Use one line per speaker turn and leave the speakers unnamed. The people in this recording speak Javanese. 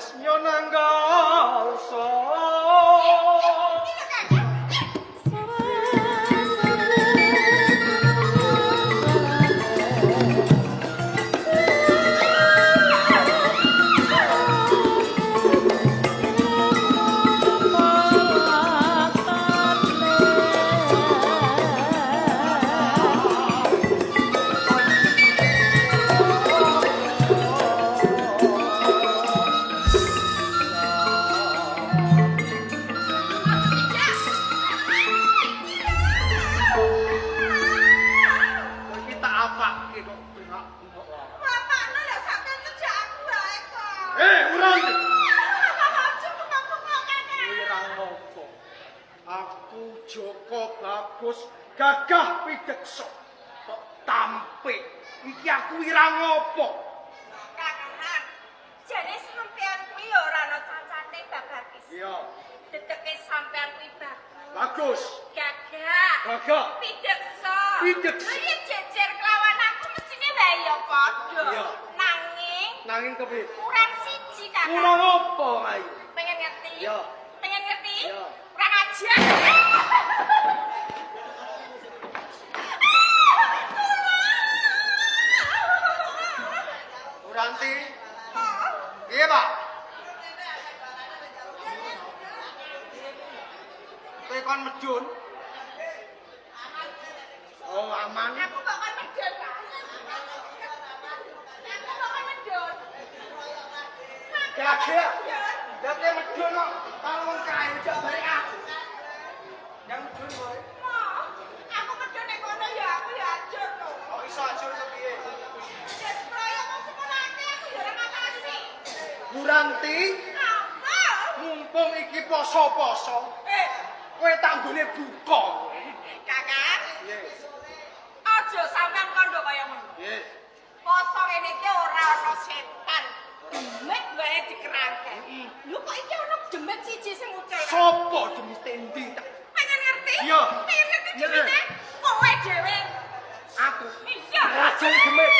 Resmyo nanggarsa. Iki tak apake kok bengak-bengok wae.
Bapakno lho sampean cejak aku wae kok.
Urang.
Aja bengok-bengok kene.
Wirang nopo? Aku Joko Bagus gagah pideksa. Kok tampik. Iki aku wirang opo?
Kakak, jane sampean kuwi ya ora ana cacate babakis.
Iya.
Dedeke sampean kuwi bagus.
Bagus.
Gagah.
Gagah.
Pideksa.
Pideksa.
Lha yen jejer kelawan aku mestine wae ya padha.
Iya.
Nanging
Nanging kepiye?
kurang siji, Kakak.
Kurang opo ayo?
Pengen ngerti?
Iya.
Pengen ngerti?
Iya.
Kurang ajar.
Uranti. Piye, Pak? Kowe kon medun? Oh, aman.
Aku kok kon medun, Pak. Aku kok kon medun.
Gagah. Lah kowe medun kok kalau wong kae jak barek aku. Yang medun kowe.
Mo, aku medun nek kono ya aku ya ajur to.
Kok iso ajur kepiye?
Ya seproyo wong semono akeh aku ya ora ngatasi.
Buranti,
Apa?
mumpung iki poso-poso,
Eh,
kowe tak nggone buka.
Kakak,
Piye?
aja sampean kondo kaya ngono.
Piye?
Poso ngene iki ora ana setan. Demit wae dikerangke. Lho kok iki ana demit siji sing ucul.
Sopo demit endi tak?
Pengen ngerti?
Iya.
Pengen ngerti
Iya.
demite? Kowe dhewe.
Aku.
Iya.
Raja demit.